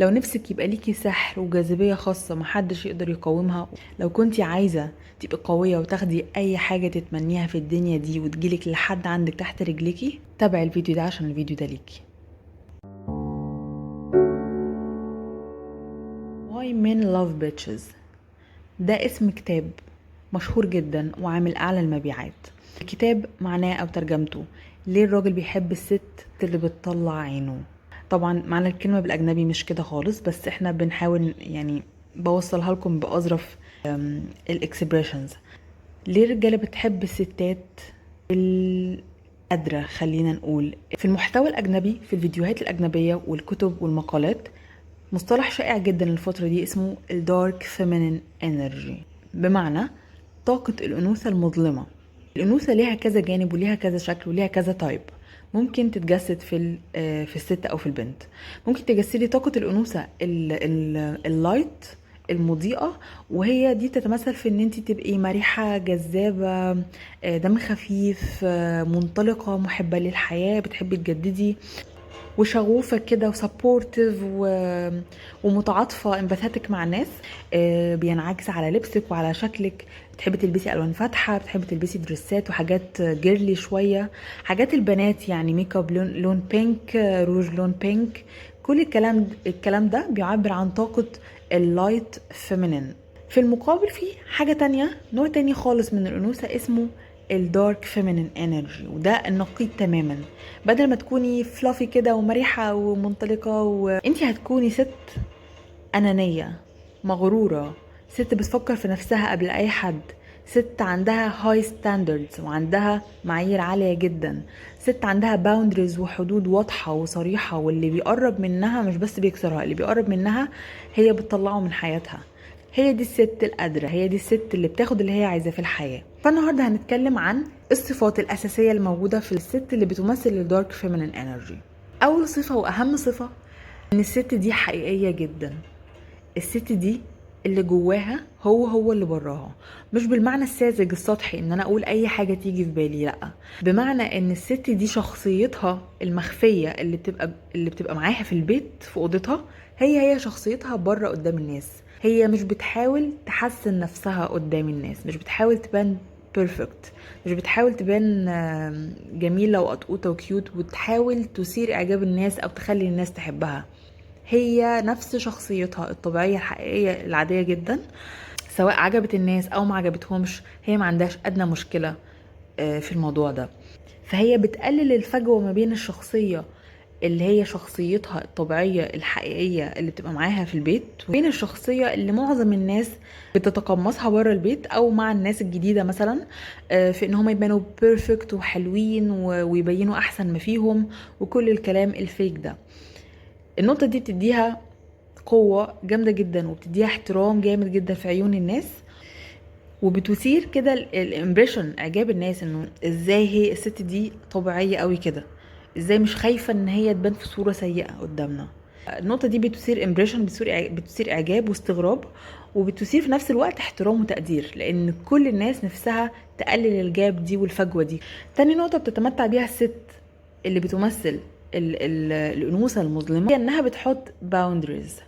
لو نفسك يبقى ليكي سحر وجاذبية خاصة محدش يقدر يقاومها، لو كنتي عايزة تبقي قوية وتاخدي أي حاجة تتمنيها في الدنيا دي وتجيلك لحد عندك تحت رجليكي، تابعي الفيديو ده عشان الفيديو ده ليكي. Why Men Love Bitches ده اسم كتاب مشهور جدا وعامل أعلى المبيعات. الكتاب معناه أو ترجمته ليه الراجل بيحب الست اللي بتطلع عينه. طبعا معنى الكلمة بالأجنبي مش كده خالص، بس احنا بنحاول يعني بوصلها لكم بأظرف ال expressions. ليه الرجالة بتحب الستات القادرة؟ خلينا نقول في المحتوى الأجنبي، في الفيديوهات الأجنبية والكتب والمقالات، مصطلح شائع جدا الفترة دي اسمه ال dark feminine energy، بمعنى طاقة الأنوثة المظلمة. الأنوثة ليها كذا جانب وليها كذا شكل وليها كذا type، ممكن تتجسد في الست أو في البنت. ممكن تجسدي طاقة الأنوثة ال light المضيئة، وهي دي تتمثل في ان انت تبقي مرحة جذابة، دم خفيف، منطلقة، محبة للحياة، بتحبي تجددي، وشغوفة كده و supportive ومتعاطفة، empathetic مع الناس. بينعكس على لبسك وعلى شكلك، بتحبي تلبسي ألوان فاتحة، بتحبي تلبسي دريسات وحاجات girly شوية، حاجات البنات يعني، ميك اب لون pink، روج لون pink، كل الكلام ده بيعبر عن طاقة ال light feminine. في المقابل في حاجة تانية، نوع تاني خالص من الأنوثة اسمه ال dark feminine energy، وده النقيض تماما. بدل ما تكوني fluffy كده ومرحة ومنطلقة، وانتي هتكوني ست أنانية مغرورة، ست بتفكر في نفسها قبل أي حد، ست عندها high standards وعندها معايير عالية جدا، ست عندها boundaries وحدود واضحة وصريحة، واللي بيقرب منها مش بس بيكسرها، اللي بيقرب منها هي بتطلعه من حياتها. هي دي الست القادرة، هي دي الست اللي بتاخد اللي هي عايزاه في الحياة. فالنهاردة هنتكلم عن الصفات الأساسية الموجودة في الست اللي بتمثل ال dark feminine energy. أول صفة وأهم صفة إن الست دي حقيقية جدا. الست دي اللي جواها هو اللي براها، مش بالمعنى الساذج السطحي ان انا اقول اي حاجة تيجي في بالي، لا، بمعنى ان الست دي شخصيتها المخفية اللي بتبقى معاها في البيت في اوضتها هي شخصيتها بره قدام الناس. هي مش بتحاول تحسن نفسها قدام الناس، مش بتحاول تبان perfect، مش بتحاول تبان جميلة وقطقوطة و cute وتحاول تثير اعجاب الناس او تخلي الناس تحبها. هي نفس شخصيتها الطبيعية الحقيقية العادية جدا، سواء عجبت الناس أو ما عجبتهمش، هي ما عندهاش أدنى مشكلة في الموضوع ده. فهي بتقلل الفجوة ما بين الشخصية اللي هي شخصيتها الطبيعية الحقيقية اللي بتبقى معاها في البيت، وبين الشخصية اللي معظم الناس بتتقمصها بره البيت أو مع الناس الجديدة مثلا، في إن هم يبانوا perfect وحلوين ويبينوا أحسن ما فيهم وكل الكلام ال fake ده. النقطة دي بتديها قوة جامدة جدا وبتديها احترام جامد جدا في عيون الناس، وبتثير كده ال impression، اعجاب الناس انه ازاي هي الست دي طبيعية قوي كده، ازاي مش خايفة ان هي تبان في صورة سيئة قدامنا. النقطة دي بتثير impression، بتثير اعجاب واستغراب، وبتثير في نفس الوقت احترام وتقدير، لان كل الناس نفسها تقلل ال gap دي والفجوة دي. تاني نقطة بتتمتع بيها الست اللي بتمثل الأنوثة المظلمة هي إنها بتحط boundaries،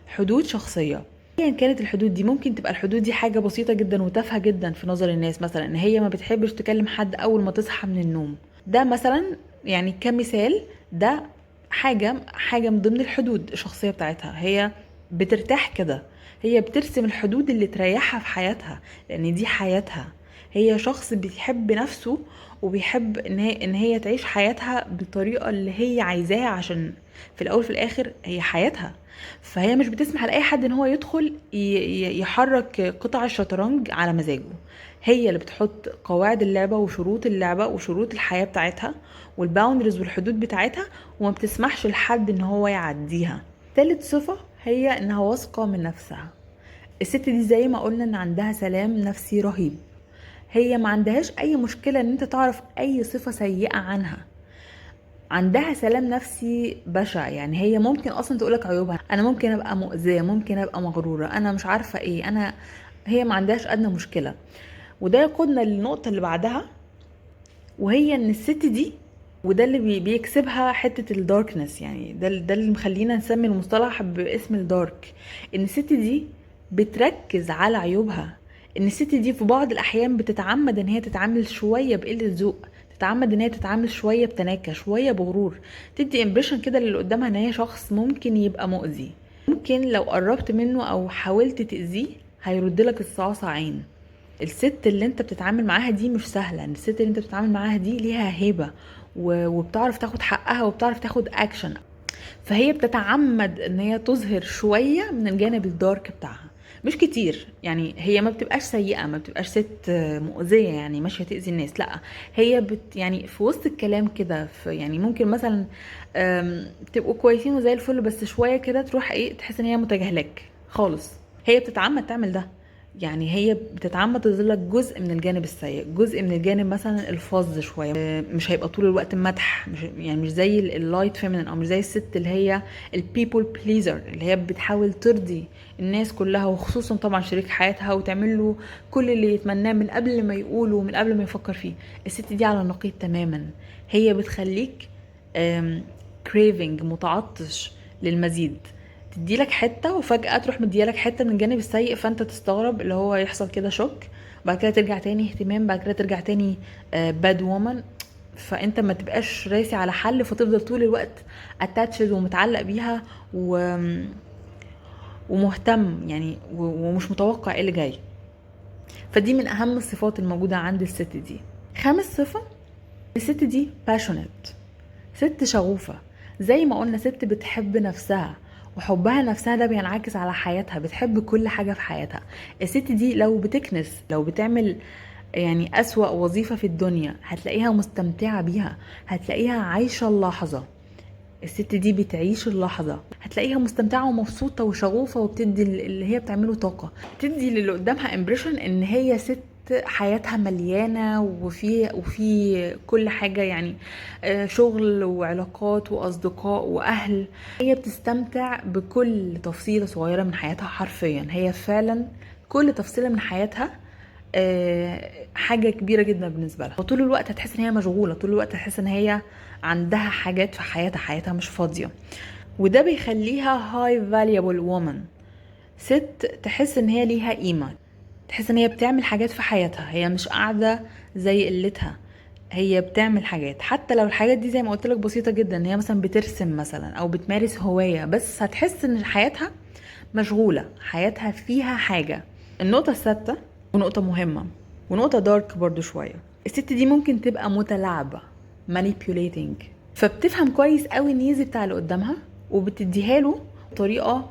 حدود شخصية. أيا كانت الحدود دي، ممكن تبقى الحدود دي حاجة بسيطة جدا وتافهة جدا في نظر الناس، مثلا إن هي ما بتحبش تكلم حد أول ما تصحى من النوم، ده مثلا يعني كمثال، ده حاجة من ضمن الحدود الشخصية بتاعتها. هي بترتاح كده، هي بترسم الحدود اللي تريحها في حياتها، لأن دي حياتها. هي شخص بيحب نفسه وبيحب إن هي تعيش حياتها بالطريقة اللي هي عايزاها، عشان في الأول في الآخر هي حياتها. فهي مش بتسمح لأي حد إن هو يدخل يحرك قطع الشطرنج على مزاجه. هي اللي بتحط قواعد اللعبة وشروط اللعبة وشروط الحياة بتاعتها وال boundaries والحدود بتاعتها، وما بتسمحش لحد إن هو يعديها. تالت صفة هي إنها واثقة من نفسها. الست دي زي ما قلنا إن عندها سلام نفسي رهيب، هي ما عندهاش أي مشكلة إن أنت تعرف أي صفة سيئة عنها، عندها سلام نفسي بشع. يعني هي ممكن أصلا تقولك عيوبها، أنا ممكن أبقى مؤذية، ممكن أبقى مغرورة، أنا مش عارفة إيه، هي ما عندهاش أدنى مشكلة. وده يقودنا للنقطة اللي بعدها، وهي إن الست دي وده اللي بيكسبها حتة ال darkness. يعني ده اللي مخلينا نسمي المصطلح باسم ال dark، ان الست دي بتركز على عيوبها، ان الست دي في بعض الاحيان بتتعمد ان هي تتعامل شوية بقلة ذوق، تتعمد ان هي تتعامل شوية بتناكة، شوية بغرور، تدي impression كده للي قدامها ان هي شخص ممكن يبقى مؤذي، ممكن لو قربت منه او حاولت تأذيه هيرد لك الصعصع عين. الست اللي انت بتتعامل معاها دي مش سهلة، الست اللي انت بتتعامل معاها دي ليها هيبة وبتعرف تاخد حقها وبتعرف تاخد اكشن، فهي بتتعمد ان هي تظهر شوية من الجانب ال dark بتاعها، مش كتير. يعني هي ما بتبقاش سيئة، ما بتبقاش ست مؤذية يعني ماشية تأذي الناس، لا هي يعني في وسط الكلام كده، يعني ممكن مثلا تبقوا كويسين وزي الفل، بس شوية كده تروح ايه، تحس ان هي متجاهلاك خالص. هي بتتعمد تعمل ده، يعني هي بتتعمد تظهر لك جزء من الجانب السيء، جزء من الجانب مثلا الفظ شوية، مش هيبقى طول الوقت مدح، مش يعني مش زي ال light feminine، او مش زي الست اللي هي ال people pleaser اللي هي بتحاول ترضي الناس كلها، وخصوصا طبعا شريك حياتها، وتعمل له كل اللي يتمناه من قبل ما يقوله ومن قبل ما يفكر فيه. الست دي على النقيض تماما، هي بتخليك craving، متعطش للمزيد، تديلك حتة وفجأة تروح مديالك حتة من الجانب السيء، فانت تستغرب اللي هو يحصل كده shock، بعد كده ترجع تاني اهتمام، بعد كده ترجع تاني bad woman، فانت ما تبقاش راسي على حل، فتفضل طول الوقت attached ومتعلق بيها ومهتم يعني ومش متوقع ايه اللي جاي. فدي من اهم الصفات الموجودة عند الست دي. خامس صفة، الست دي passionate، ست شغوفة، زي ما قلنا ست بتحب نفسها، وحبها لنفسها ده بينعكس على حياتها، بتحب كل حاجة في حياتها. الست دي لو بتكنس، لو بتعمل يعني أسوأ وظيفة في الدنيا، هتلاقيها مستمتعة بيها، هتلاقيها عايشة اللحظة. الست دي بتعيش اللحظة، هتلاقيها مستمتعة ومبسوطة وشغوفة، وبتدي اللي هي بتعمله طاقة، تدي للي قدامها impression ان هي ست حياتها مليانة وفي كل حاجة، شغل وعلاقات وأصدقاء وأهل. هي بتستمتع بكل تفصيلة صغيرة من حياتها حرفيا، هي فعلا كل تفصيلة من حياتها حاجة كبيرة جدا بالنسبة لها. وطول الوقت هتحس ان هي مشغولة، طول الوقت هتحس ان هي عندها حاجات في حياتها، حياتها مش فاضية، وده بيخليها high valuable woman، ست تحس ان هي ليها قيمة، تحس ان هي بتعمل حاجات في حياتها، هي مش قاعدة زي قلتها، هي بتعمل حاجات، حتى لو الحاجات دي زي ما قلت لك بسيطة جدا، ان هي مثلا بترسم مثلا او بتمارس هواية، بس هتحس ان حياتها مشغولة، حياتها فيها حاجة. النقطة السادسة ونقطة مهمة ونقطة دارك برضو شوية، الست دي ممكن تبقى متلاعبة manipulating، فبتفهم كويس قوي ال needs بتاع اللي قدامها وبتديها له بطريقة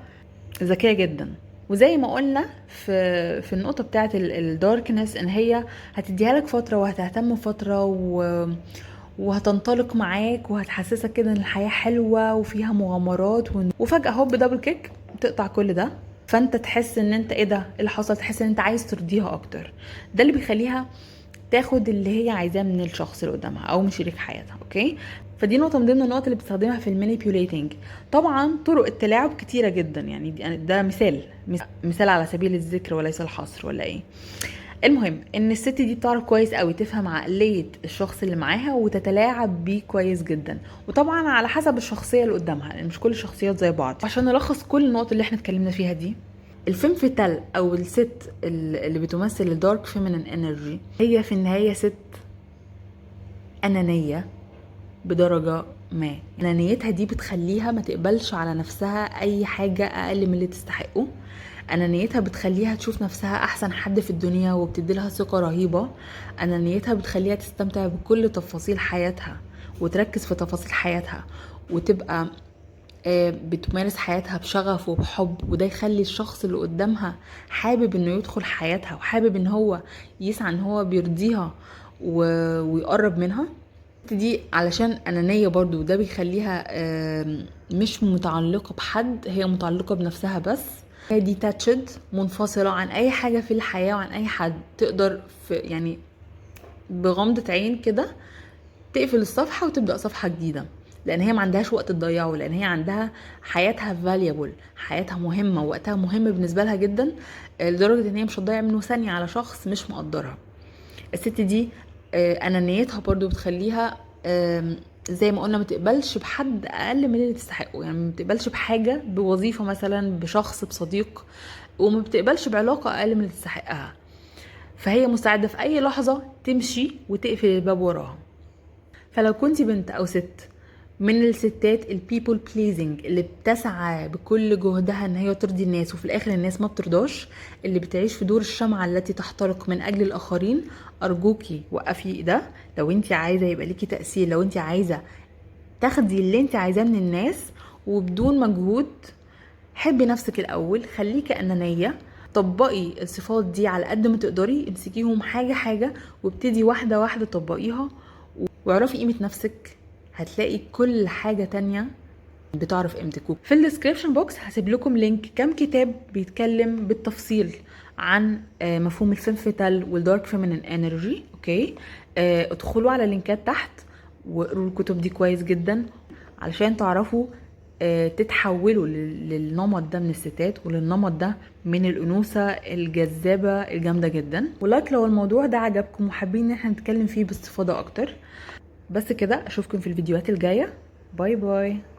ذكية جدا. وزي ما قلنا في النقطة بتاعة ال darkness، ان هي هتديها لك فترة وهتهتم فترة وهتنطلق معاك وهتحسسك كده ان الحياة حلوة وفيها مغامرات، وفجأة هوب double kick تقطع كل ده، فانت تحس ان انت ايه ده، ايه اللي حصل، تحس ان انت عايز ترضيها اكتر. ده اللي بيخليها تاخد اللي هي عايزاه من الشخص اللي قدامها او من شريك حياتها. okay، فدي نقطة من ضمن النقط اللي بتستخدمها في ال manipulating. طبعا طرق التلاعب كتيرة جدا، ده مثال على سبيل الذكر وليس الحصر ولا ايه. المهم ان الست دي بتعرف كويس قوي تفهم عقلية الشخص اللي معاها وتتلاعب بيه كويس جدا، وطبعا على حسب الشخصية اللي قدامها، لان مش كل الشخصيات زي بعض. عشان نلخص كل النقط اللي احنا اتكلمنا فيها دي، ال femme fatale او الست اللي بتمثل ال dark feminine energy هي في النهاية ست أنانية بدرجة ما. أنانيتها دي بتخليها ما تقبلش على نفسها أي حاجة أقل من اللي تستحقه، أنانيتها بتخليها تشوف نفسها أحسن حد في الدنيا وبتدي لها ثقة رهيبة، أنانيتها بتخليها تستمتع بكل تفاصيل حياتها وتركز في تفاصيل حياتها وتبقى بتمارس حياتها بشغف وبحب، وده يخلي الشخص اللي قدامها حابب انه يدخل حياتها وحابب ان هو يسعى ان هو بيرضيها ويقرب منها. دي علشان أنانية برضو، وده بيخليها مش متعلقة بحد، هي متعلقة بنفسها بس، هي detached، منفصلة عن أي حاجة في الحياة وعن أي حد، تقدر في بغمضة عين كده تقفل الصفحة وتبدأ صفحة جديدة، لأن هي ما عندهاش وقت تضيعه، لأن هي عندها حياتها valuable، حياتها مهمة ووقتها مهم بالنسبة لها جدا، لدرجة إن هي مش هتضيع منه ثانية على شخص مش مقدرها. الست دي أنانيتها برضو بتخليها زي ما قلنا ما تقبلش بحد اقل من اللي تستحقه، يعني ما بتقبلش بحاجه، بوظيفة مثلا، بشخص، بصديق، وما بتقبلش بعلاقة اقل من اللي تستحقها. فهي مستعدة في اي لحظة تمشي وتقفل الباب وراها. فلو كنتي بنت او ست من الستات ال people pleasing اللي بتسعى بكل جهدها ان هي ترضي الناس وفي الاخر الناس ما بترضاش، اللي بتعيش في دور الشمعة التي تحترق من اجل الاخرين، ارجوكي وقفي ده. لو انت عايزة يبقى ليكي تأثير، لو انت عايزة تاخدي اللي انت عايزاه من الناس وبدون مجهود، حبي نفسك الاول، خليكي انانية، طبقي الصفات دي على قد ما تقدري، امسكيهم حاجة حاجة وابتدي واحدة واحدة طبقيها، واعرفي قيمة نفسك. هتلاقي كل حاجة تانية بتعرف قيمتك. في ال description box هسيب لكم link كام كتاب بيتكلم بالتفصيل عن مفهوم ال femme fatale وال dark feminine energy. okay، ادخلوا على لينكات تحت واقروا الكتب دي كويس جدا علشان تعرفوا تتحولوا للنمط ده من الستات وللنمط ده من الأنوثة الجذابة الجامدة جدا. و like لو الموضوع ده عجبكم وحابين ان احنا نتكلم فيه باستفاضة اكتر. بس كده، اشوفكم في الفيديوهات الجاية. bye bye.